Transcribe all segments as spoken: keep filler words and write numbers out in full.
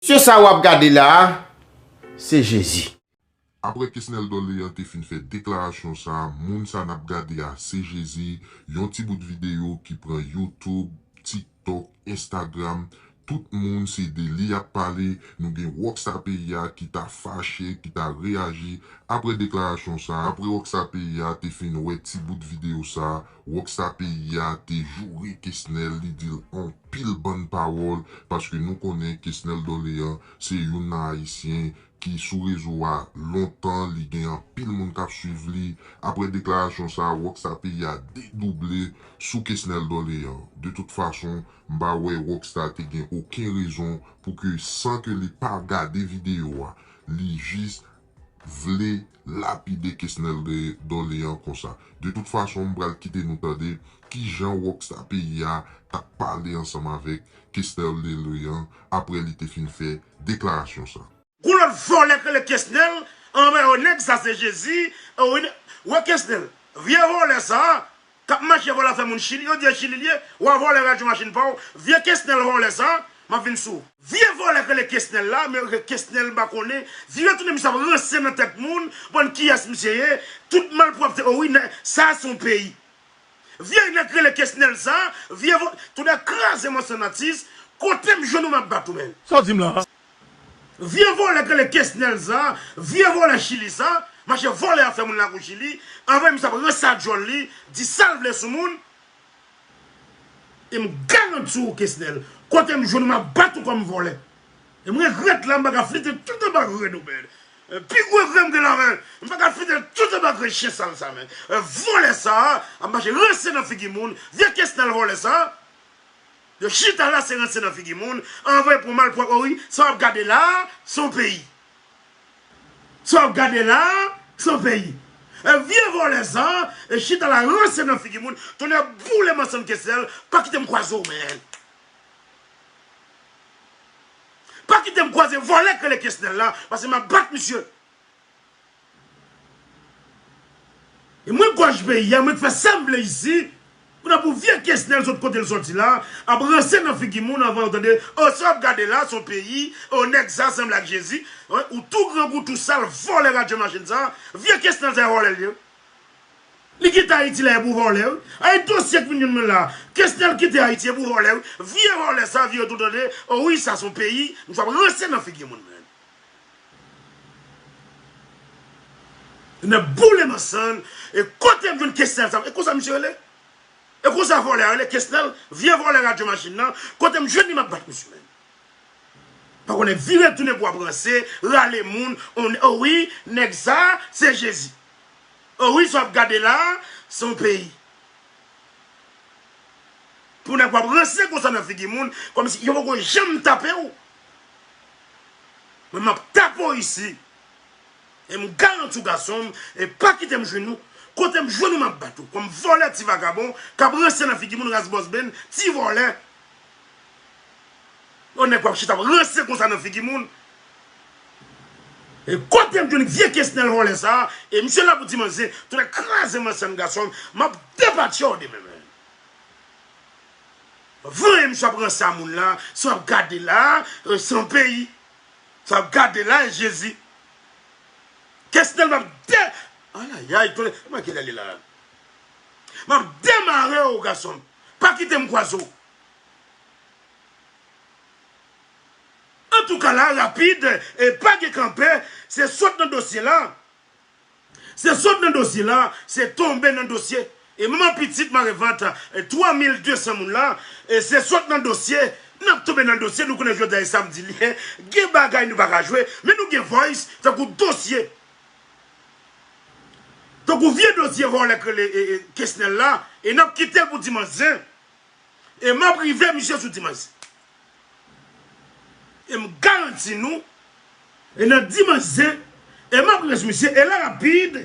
Mesye sa w ap gade la a, se Jezi. Apre Kesnel Dorlean te fin fè deklarasyon sa a, moun sa n ap gade a se Jezi, yon ti bout videyo ki pran YouTube, TikTok, Instagram, tout moun se de li y ap pale, nou gen Rockstar Peyi a ki ta fache, ki ta reyaji apre deklarasyon sa a. Apre Rockstar Peyi a te fin wè ti bout videyo sa a, Rockstar Peyi a te joure Kesnel, li di l anpil bann pawòl, paske nou konnen Kesnel Dorlean se youn nan Ayisyen ki sou rezo a lontan, li gen anpil moun k ap swiv li. Apre deklarasyon sa a, Rockstar Peyi a dedouble sou Kesnel Dorlean. De tout fason, m pa wè Rockstar te gen okenn rezon pou ke san ke li pa gade videyo a, li jis vle lapide Kesnel Dorlean konsa. De tout fason, m pral kite nou tande kijan Rockstar Peyi a t ap pale ansanm avèk Kesnel Dorlean apre li te fin fè deklarasyon sa. Gon lòt vòlè k rele Kesnel, anmwey o nèg sa se Jezi, o wi, wè Kesnel, vye vòlè sa, k ap mache vòlè afè moun Chili, yo di e Chili l ye, w a vòlè radyo machin pa w, vye Kesnel vòlè sa, m ap vin sou ou. Vye vòlè k rele Kesnel la, men Kesnel m pa konnen, vire tounen misye ap ranse nan tèt moun, bann kiyès misye ye, tout malpwòpte, o wi, sa se yon peyi. Vye nèg rele Kesnel sa, vye vo, tounen kraze mòso natis, kote m jwenn ou m ap bat ou menn. Sa w di m la a? Vye vòlè k rele Kesnel sa, vye vòlè Chili sa, mache vòlè afè moun lakou Chili, anvan misye ap ranse a djòl li, di sa l vle sou moun. E m garanti w Kesnel, kote m jwenn ou m ap bat ou kòm vòlè. E m regrèt la m pa ka flite tout anba grenn ou menn. Pi gwo grenn m gen la menn. M pa ka flite tout anba grenn chen sal sa menn. Vòlè sa a ap mache ranse nan figi moun. Vye Kesnel vòlè sa a. Yo chita la se ranse nan figi moun. Anvoye pou malpwòp o wi. Sa w ap gade la a, se yon peyi. Sa w ap gade la a, se yon peyi. E vye vòlè sa a, e chita la ranse nan figi moun. Tonnè boule m ansanm Kesnel, pa kite m kwaze w menn. Pa kite m kwaze vòlè k rele Kesnel la, paske m ap bat misye. E mwen gòj peyi a, mwen k fè sa m vle isi. Kounye a pou vye Kesnel sot kote l sòti la, ap ranse nan figi moun anvan yo tande, o sa w ap gade la, se yon peyi, o nèg sa sanble ak Jezi, wi, ou tou grangou, tou sal, vòlè radyo machin sa, vye Kesnel sa e vòlè l ye. Li kite Ayiti la e pou vòlè wi. Ay dosye k vin jwenn mwen la. Kesnel kite Ayiti e pou vòlè wi. Vye vòlè sa vire tou tande. O wi sa se yon peyi. Misye ap ranse nan figi moun menn. N ap boule m ansanm. E kote m jwenn Kesnel sa? E konsa misye rele? E konsa vòlè a rele Kesnel? Vye vòlè radyo machin nan. Kote m jwenn li m ap bat misye menn. Pa konnen vire tounen pou ap ranse, rale moun, on, o wi, nèg sa, se Jezi. O wi, sa w ap gade la a, se yon peyi. Pou nèg w ap ranse konsa nan figi moun, kòmsi yo poko janm tape w. Mwen m ap tape w isi. E m garanti w gason m, e pa kite m jwenn ou. Kote m jwenn ou m ap bat ou. Kòm vòlè ti vagabon, k ap ranse nan figi moun ras bòs benn, ti vòlè. Yon nèg w ap chita ap ranse konsa nan figi moun. E kote m jwenn vye Kesnel vòlè sa a, e misye la pou di manzè, tounen kraze manzè m gason m, m ap depatye w demen menn. Vre misye ap ranse a moun la, sa w ap gade la, e se yon peyi. Sa w ap gade la, e Jezi. Kesnel m ap de, ayayay, tounen, kòman ki lè li la? M ap demare w gason m, pa kite m kwaze w. Antouka la rapid, e pa gen kanpe, se sot nan dosye la. Se sot nan dosye la, se tonbe nan dosye. E manman pitit mare vant, e twa mil de san moun la, e se sot nan dosye, n ap tonbe nan dosye, nou konnen jodi a e samdi li ye, gen bagay nou pa ka jwe, men nou gen voice, tankou dosye. Tankou vye dosye vòlè k rele, e, e, Kesnel la, e n ap kite l pou dimanch zen. E m ap rive misye sou dimanch. E m garanti nou, e nan dimanch zen, e m ap rive sou misye, e la rapid.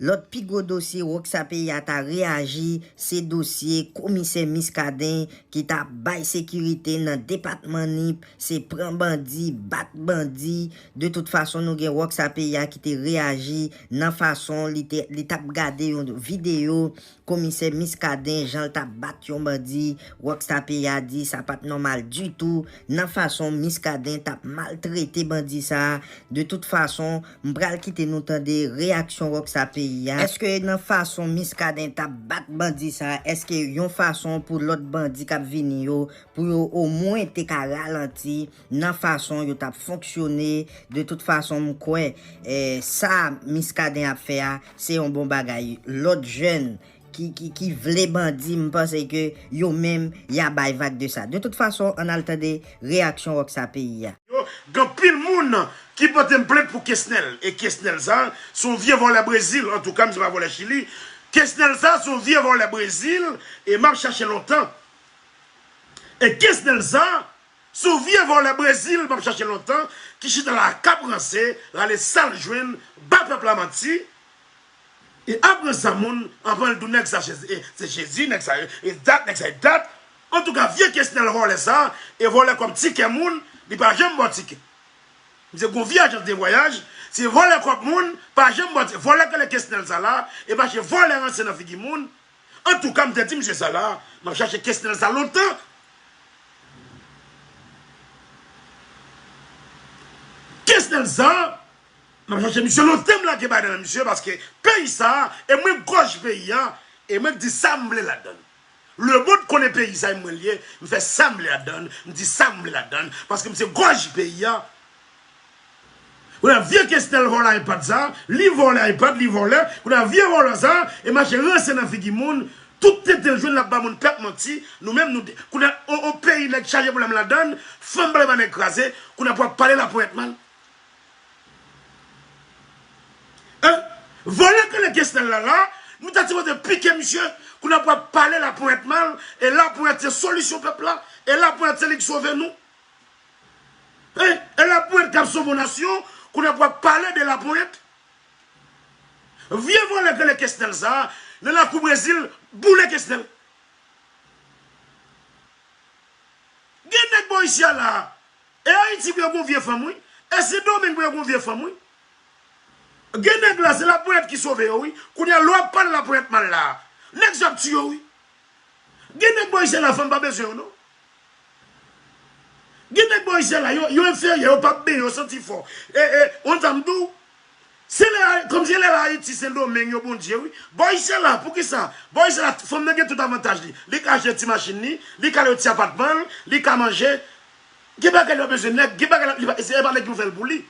Lòt pi gwo dosye Rockstar Peyi a ta reyaji, se dosye komisè Muscadin ki t ap bay sekirite nan depatman Nip, se pran bandi, bat bandi. De tout fason, nou gen Rockstar Peyi a ki te reyaji nan fason li te, li t ap gade yon videyo komisè Muscadin, jan l t ap bat yon bandi. Rockstar Peyi a di sa pa t nòmal ditou nan fason Muscadin t ap maltrete bandi sa a. De tout fason, m pral kite nou tande reyaksyon Rockstar Peyi a. Èske nan fason Muscadin t ap bat bandi sa a, èske yon fason pou lòt bandi k ap vini yo, pou yo omwen te ka ralanti nan fason yo t ap fonksyone? De tout fason, m kwè, eh, sa Muscadin ap fè a, se yon bon bagay. Lòt jèn ki, ki, ki vle bandi, m panse ke yo menm, y a bay vag de sa. De tout fason, ann al tande reyaksyon Rockstar Peyi a. Yo, gen anpil moun ki pote m plent pou Kesnel. E Kesnel sa, se yon vye vòlè Brezil. Antouka, misye pa vòlè Chili. Kesnel sa, se yon vye vòlè Brezil. E m ap chache lontan. E Kesnel sa, se yon vye vòlè Brezil, m ap chache lontan, ki chita la k ap ranse, rale sa l jwenn, ba pèp la manti. E apre sa, moun, anvan l di w nèg sa, se, se Jezi, nèg sa, e dat, nèg sa, e dat. Antouka, vye Kesnel vòlè sa, e vòlè kòb tikè moun, li pa janm ba w tikè. Misye gon vye ajans de vwayaj, se vòlè kòb moun, pa janm ba w tikè. Vòlè k rele Kesnel sa la, e mache vòlè ranse nan figi moun. Antouka, m te di misye sa la, m ap chache Kesnel sa lontan. Kesnel sa, m ap chache misye lontan, m lage bagay nan men misye, paske peyi sa, e mwen gòj peyi a, e mwen k di sa m vle ladann. Lemonn konnen peyi sa, e mwen l ye, m fè sa m vle ladann, m di sa m vle ladann, paske m se gòj peyi a. Kounye a, vye Kesnel vòlè iPad sa, li vòlè iPad, li vòlè, kounye a, vye vòlè sa, e mache ranse nan figi moun, tout tenten l jwenn l ap ba moun pèp manti, nou menm nou, kounye a, on, on peyi nèg chaje pwoblèm ladann, fanm pale ba nèg kraze, kounye a pou ap pale laponyèt mal. Hein? Vòlè k rele Kesnel la la, nou ta sipoze pike misye, kounye a pou ap pale laponyèt mal, e laponyèt se solisyon pèp la, e laponyèt se li k sove nou. Hein? E laponyèt k ap sove yon nasyon, kounye a pou ap pale de laponyèt. Vye vòlè k rele Kesnel sa, nan lakou Brezil, boule Kesnel. Gen nèg bò isi a la, e Ayiti pou yo gon vye fanm, wi. E Sendomeng pou yo gon vye fanm, wi. Gen nèg la, se laponyèt ki sove yo, wi. Kounye a, lè w ap pale laponyèt mal la, nèg sa ap tiye w, wi. Gen nèg bò isi a la, fanm pa bezwen yo, non. Gen nèg bò isi a la, yo, yo enferyè, yo p ap benyen, yo santi fò. E, e, on sa m di w, se lè, kòmsi lè la Ayiti, Sendomeng, yo Bondye, wi. Bò isi a la, poukisa? Bò isi a la, fanm nan gen tout avantaj li. Li ka achte ti machin li, li ka lwe ti apatman l, li ka manje. Gen bagay li pa bezwen nèg, gen bagay li pa, se pa nèg ki pou fè l pou li.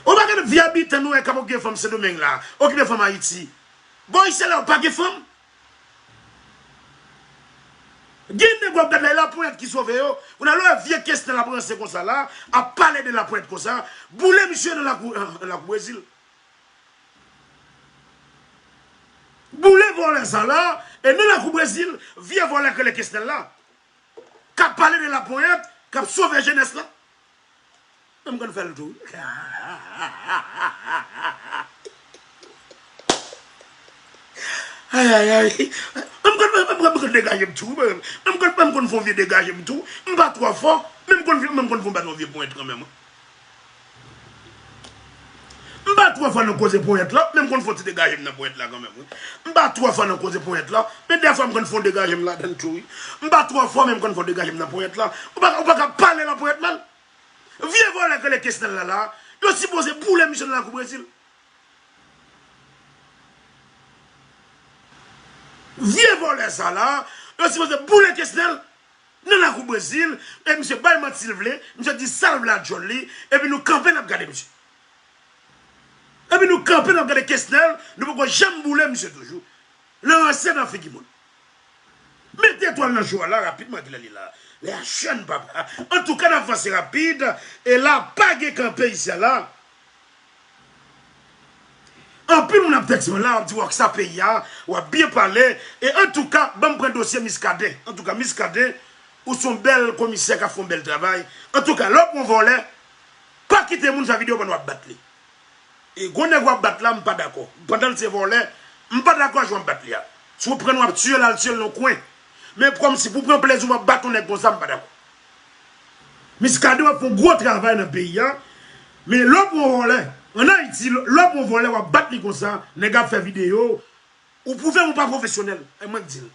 Ou pa gen vye abitan nou wè k ap okipe fanm Sendomeng la, okipe fanm Ayiti. Bò isi a la, ou pa gen fanm. Gen nèg w ap gad la, e laponyèt ki sove yo. Kounye a lè w wè vye Kesnel ap ranse konsa la, ap pale de laponyèt konsa, boule misye nan lakou, nan lakou Brezil. Boule vòlè sa la, e nan lakou Brezil, vye vòlè k rele Kesnel la, k ap pale de laponyèt, k ap sove jenès la. Men m konn fè l tou. Ay, ay, ay. Men m konn, men m konn, men m konn degaje m tou, wi, men m konn, men m konn fè yon vye degaje m tou. M pa twò fò, men m konn, men m konn fè yon, bat yon vye ponyèt kanmenm, wi. M pa twò fò nan koze ponyèt la, men m konn fè yon ti degaje m nan ponyèt la kanmenm, wi. M pa twò fò nan koze ponyèt la, men dèfwa m konn fè yon degaje m ladan l tou, wi. M pa twò fò, men m konn fè yon degaje m nan ponyèt la. Ou pa, ou pa ka pale laponyèt mal. Vye vòlè k rele Kesnel la la, yo sipoze boule misye nan lakou Brezil. Vye vòlè sa la, yo sipoze boule Kesnel nan lakou Brezil, e misye bay manti l vle, misye di sa l vle ak djòl li, epi nou kanpe n ap gade misye. Epi nou kanpe n ap gade Kesnel, nou poko janm boule misye toujou. Nan ranse nan figi moun. Mete etwal nan jou a la rapidman, kilè li la? Lè a jèn, papa. Antouka, n ap vanse rapid, e la pa gen kanpe isi a la. Anpil moun ap tèks mwen la, w ap di w ak sa peyi a, w ap byen pale. E antouka, ban m pran dosye Muscadin. Antouka, Muscadin, ou se yon bèl komisè k ap fè yon bèl travay. Antouka, lè w pran vòlè, pa kite moun fè videyo pandan w ap bat li. E gwo nèg w ap bat la, m pa dakò. Pandan l se vòlè, m pa dakò jan w ap bat li a. Si w pran l w ap tiye l, al tiye l nan kwen. Men kòmsi pou pran plezi w ap bat yon nèg konsa, m pa dakò. Miskaden w ap fè yon gwo travay nan peyi a. Men lè w pran yon vòlè, ann Ayiti, lè w pran yon vòlè, w ap bat li konsa, nèg ap fè videyo, ou pwouve m ou pa pwofesyonèl. E mwen k di l.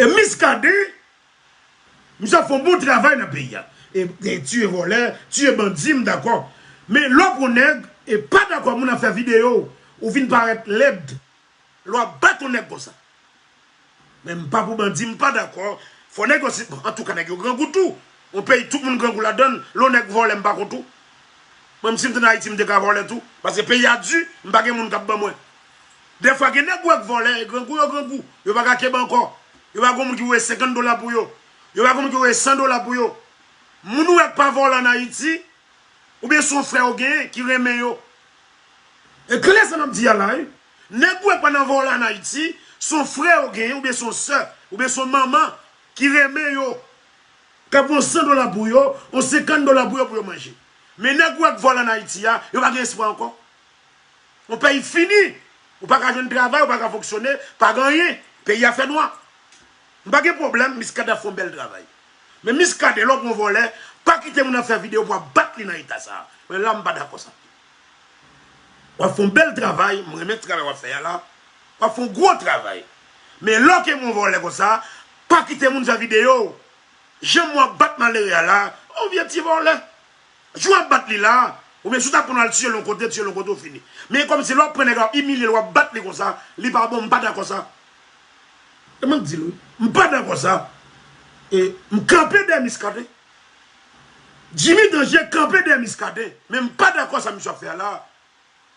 E Miskaden, misye ap fè yon bon travay nan peyi a. E, e tiye vòlè, tiye bandi, m dakò. Men lè w pran nèg, e pa dakò moun ap fè videyo, ou vin parèt lèd. Lè w ap bat yon nèg konsa. Men m pa pou bandi, m pa dakò. Fò nèg yo si, antouka nèg yo grangou tou. Yon peyi tout moun grangou ladan l, lè yon nèg vòlè m pa kont ou. Mwen m si m te nan Ayiti m te ka vòlè tou. Paske peyi a di, m pa gen moun k ap ban mwen. Dèfwa gen nèg ou wè k vòlè, e grangou yo grangou. Yo pa ka kenbe ankò. Yo pa gen moun ki voye senkant dola pou yo. Yo pa gen moun ki voye san dola pou yo. Moun ou wè k pa vòlè ann Ayiti, oubyen se yon frè yo genyen ki renmen yo. E klè sa m ap di a la, wi. Nèg ou wè k pa nan vòlè ann Ayiti, se yon frè yo genyen, oubyen se yon sè, oubyen se yon manman ki renmen yo. K ap voye yon san dola pou yo, yon senkant dola pou yo, pou yo manje. Men nèg ou wè k vòlè ann Ayiti a, yo pa gen espwa ankò. Yon peyi fini. Ou pa ka jwenn travay, ou pa ka fonksyone, pa gen anyen. Peyi a fè nwa. M pa gen pwoblèm, Miskaden ap fè yon bèl travay. Men Miskaden, lè w pran vòlè, pa kite moun ap fè videyo pou w ap bat li nan eta sa a. Men la, m pa dakò sa. W ap fè yon bèl travay, m renmen travay w ap fè a la. W ap fè yon gwo travay. Men lè w ke pran vòlè konsa, pa kite moun fè videyo. Jan w ap bat malere a la, yon vye ti vòlè. Jou w ap bat li la, oubyen si w ta pran l al tiye l yon kote, tiye l yon kote, w fini. Men e kòmsi lè w ap pran nèg la, w ap imilye l, w ap bat li konsa, li pa bon, m pa dakò sa. E mwen k di l wi, m pa dakò sa. E m kanpe dèyè Miskaden. Jimmy Danje kanpe dèyè Miskaden. Men m pa dakò sa misye ap fè a la.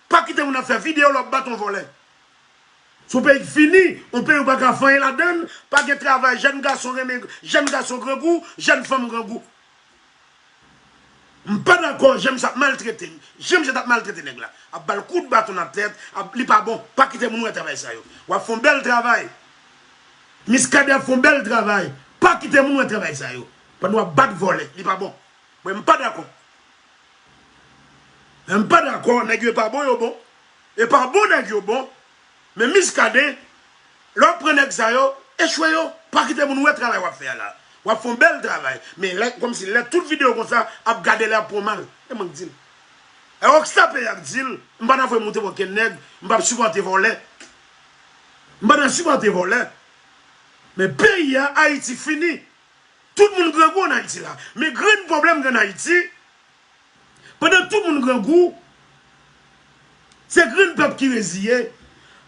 Pa kite moun ap fè videyo lè w ap bat yon vòlè. Se yon peyi k fini, yon peyi ou pa ka fè anyen ladan l, pa gen travay, jèn gason renmen, jèn gason grangou, jèn fanm grangou. M pa dakò, jan misye ap maltrete, jan misye t ap maltrete nèg la, ap ba l kout baton nan tèt, ap, li pa bon, pa kite moun wè travay sa yo. W ap fè yon bèl travay. Miskaden ap fè yon bèl travay, pa kite moun wè travay sa yo. Pandan w ap bat vòlè, li pa bon. Mwen, m pa dakò. Men m pa dakò, nèg yo e pa bon, yo bon. E pa bon, nèg yo bon. Men Miskaden, lè w ap pran nèg sa yo, echwe yo. Pa kite moun wè travay w ap fè a la. W ap fè yon bèl travay. Men lè, kòmsi lè tout videyo konsa, ap gade lè ap pran mal. E mwen k di l. E Rockstar P A k di l, m pa nan fè moute pou okenn nèg, m p ap sipòte vòlè. M pa nan sipòte vòlè. Men peyi a, Ayiti fini. Tout moun grangou ann Ayiti la. Men grenn pwoblèm gen ann Ayiti, pandan tout moun grangou, se grenn pèp ki reziye.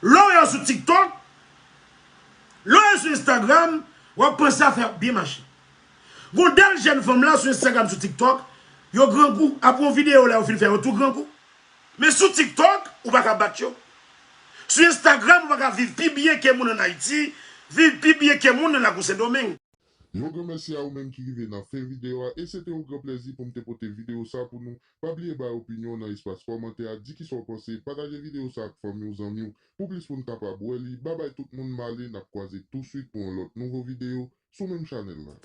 Lè w wè yo sou TikTok, lè w wè yo sou Instagram, w ap panse afè ap byen mache. Gon dal jèn fanm la sou Instagram, sou TikTok, yo grangou, apre yon videyo la yo fin fè, yo tou grangou. Men sou TikTok, ou pa ka bat yo. Sou Instagram, ou pa ka viv pi byen ke moun ann Ayiti, viv pi byen ke moun nan Lakou Sendomeng. Yon gran mèsi a ou menm ki rive nan fen videyo a, e se te yon gran plèzi pou m te pote videyo sa pou nou. Pa bliye bay opinyon w nan espas kòmantè a, di kisa w panse, pataje videyo sa ak fanmi w, zanmi w, pou plis moun kapab wè li. Babay tout moun, m ale, n ap kwaze touswit pou yon lòt nouvo videyo sou menm chanèl la.